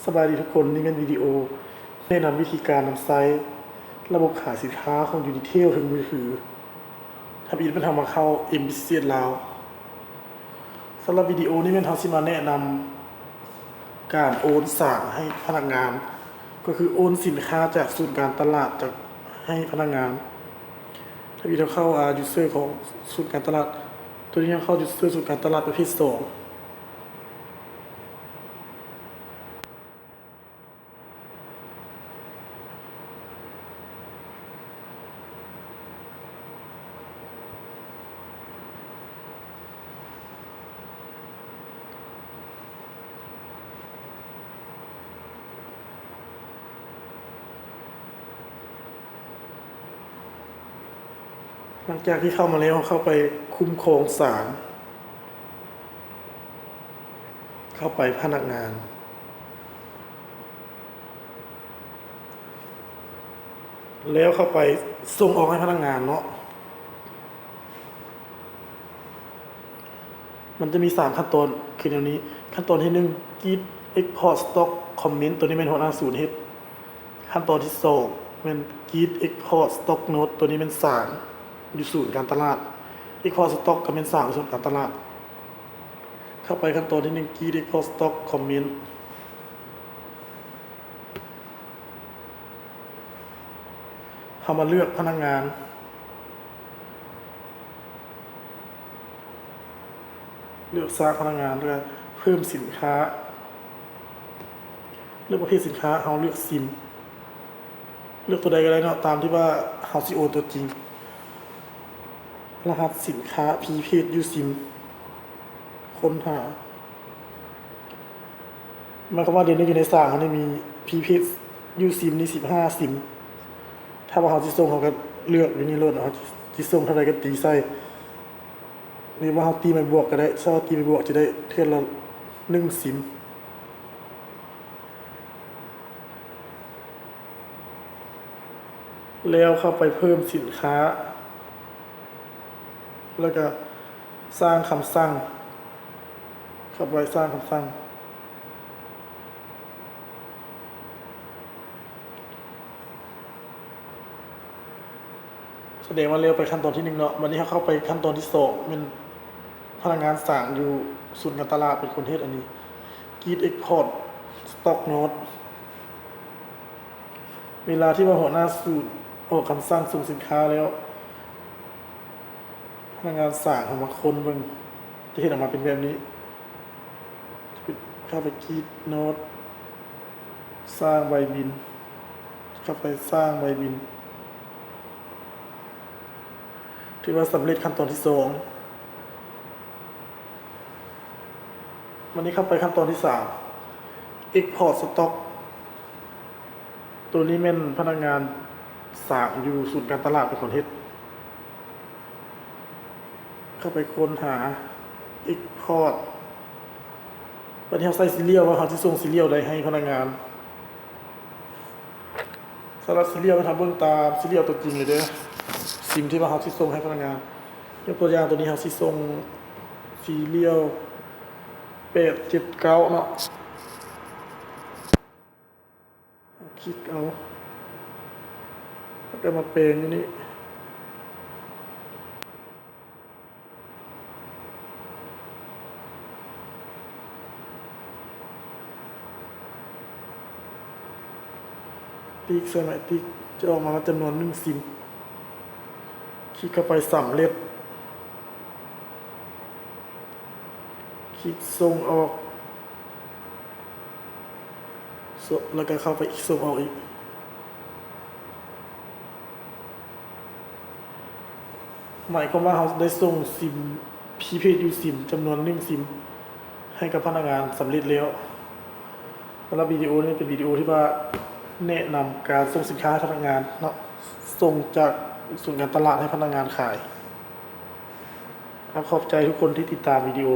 ສະບາຍດີທຸກຄົນ, ນີ້ແມ່ນວິດີໂອແນະນຳວິທີການນຳໃຊ້ລະບົບຂາຍສິນຄ້າຂອງ Unitel ເທິງມືຖື. ທຳອິດແມ່ນເຮົາມາເຂົ້າ ເອັມ ບີ ຊີ ເອັສ ລາວ. ສຳລັບວິດີໂອນີ້ແມ່ນເຮົາຊິມາແນະນຳການໂອນສາງໃຫ້ພະນັກງານ, ກໍຄືໂອນສິນຄ້າຈາກສູນການຕະຫຼາດຈາກ ໃຫ້ພະນັກງານ. ທຳອິດເຮົາເຂົ້າ ອາ user ຂອງສູນການຕະຫຼາດ. ໂຕນີ້ເຮົາເຂົ້າ user ສູນການຕະຫຼາດປະເພດສອງ. ຫຼັງຈາກທີ່ເຂົ້າມາແລ້ວ, ເຂົ້າໄປຄຸ້ມຄອງສາງ. ເຂົ້າໄປພະນັກງານ ແລ້ວເຂົ້າໄປສົ່ງອອກໃຫ້ພະນັກງານເນາະ. ມັນຈະມີສາມຂັ້ນຕອນຄືແນວນີ້. ຂັ້ນຕອນທີໜຶ່ງ Git Export Stock Comment ໂຕນີ້ແມ່ນຫົວໜ້າສູນເຮັດ. ຂັ້ນຕອນທີສອງແມ່ນ Git Export Stock Note ໂຕນີ້ແມ່ນສາງຢູ່ສູນການຕະຫຼາດ. Export Stock ກໍແມ່ນສາງຢູ່ສູນການຕະຫຼາດ. ເຂົ້າໄປຂັ້ນຕອນທີໜຶ່ງ Git Export Stock Comment. ເຮົາມາເລືອກພະນັກງານ. ເລືອກສ້າງພະນັກງານ ແລ້ວກໍເພີ່ມສິນຄ້າ. ເລືອກປະເພດສິນຄ້າ, ເຮົາເລືອກ SIM. ເລືອກຕົວໃດກໍໄດ້ເນາະ, ຕາມທີ່ວ່າເຮົາຊິໂອນຕົວຈິງ. ລະຫັດສິນຄ້າ Prepaid Used SIM. ຄົ້ນຫາ. ໝາຍຄວາມວ່າດຽວນີ້ຢູ່ໃນສາງເຮົານີ້ມີ Prepaid Used SIM ນີ້ສິບຫ້າ SIM. ຖ້າວ່າເຮົາຊິສົ່ງ, ເຮົາກໍເລືອກຢູ່ນີ້ໂລດ, ເຮົາຊິສົ່ງເທົ່າໃດກໍຕີໃສ່. ຫຼືວ່າເຮົາຕີໄມ້ບວກກໍໄດ້, ຖ້າວ່າຕີໄມ້ບວກຈະໄດ້ເທື່ອລະໜຶ່ງ SIM. ແລ້ວເຂົ້າໄປເພີ່ມສິນຄ້າ ແລ້ວກໍສ້າງຄຳສັ່ງ. ເຂົ້າໄປສ້າງຄຳສັ່ງ. ສະແດງວ່າແລ້ວໄປຂັ້ນຕອນທີໜຶ່ງເນາະ. ບັດນີ້ເຮົາເຂົ້າໄປຂັ້ນຕອນທີສອງ ແມ່ນພະນັກງານສາງຢູ່ສູນການຕະຫຼາດເປັນຄົນເຮັດອັນນີ້. Git Export Stock Note. ເວລາທີ່ວ່າຫົວໜ້າສູນອອກຄຳສັ່ງສົ່ງສິນຄ້າແລ້ວ, ພະນັກງານສາງເຮົາມາຄົ້ນເບິ່ງ, ຈະເຫັນອອກມາເປັນແບບນີ້. ເຂົ້າໄປ Git Note ສ້າງໃບບິນ. ເຂົ້າໄປສ້າງໃບບິນ. ຖືວ່າສຳເລັດຂັ້ນຕອນທີສອງ. ວັນນີ້ເຂົ້າໄປຂັ້ນຕອນທີສາມ Export Stock. ໂຕນີ້ແມ່ນພະນັກງານສາງຢູ່ສູນການຕະຫຼາດເປັນຄົນເຮັດ. ເຂົ້າໄປຄົ້ນຫາ Export. ບັດນີ້ເຮົາໃສ່ serial ວ່າເຮົາຊິສົ່ງ serial ໃດໃຫ້ພະນັກງານ. ສຳລັບ serial ເຮົາເບິ່ງຕາມ serial ຕົວຈິງເລີຍເດີ, SIM ທີ່ວ່າເຮົາຊິສົ່ງໃຫ້ພະນັກງານ. ຍົກຕົວຢ່າງ ໂຕນີ້ເຮົາຊິສົ່ງ serial ແປດເຈັດເກົ້າເນາະ. ຄລິກເອົາ ແລ້ວກໍມາແປງຢູ່ນີ້. ຕິກໃສ່ໄມ້ຕິກ ຈະອອກມາວ່າຈຳນວນໜຶ່ງ SIM. ຄລິກເຂົ້າໄປ ສຳເລັດ. ຄລິກສົ່ງອອກ ແລ້ວກໍເຂົ້າໄປອີກ ສົ່ງອອກອີກ. ໝາຍຄວາມວ່າເຮົາໄດ້ສົ່ງ SIM Prepaid Used SIM ຈຳນວນໜຶ່ງ SIM ໃຫ້ກັບພະນັກງານສຳເລັດແລ້ວ. ສຳລັບວິດີໂອນີ້ເປັນວິດີໂອທີ່ວ່າແນະນຳການສົ່ງສິນຄ້າໃຫ້ພະນັກງານເນາະ, ສົ່ງຈາກສູນການຕະຫຼາດໃຫ້ພະນັກງານຂາຍ. ຂອບໃຈທຸກຄົນທີ່ຕິດຕາມວິດີໂອ.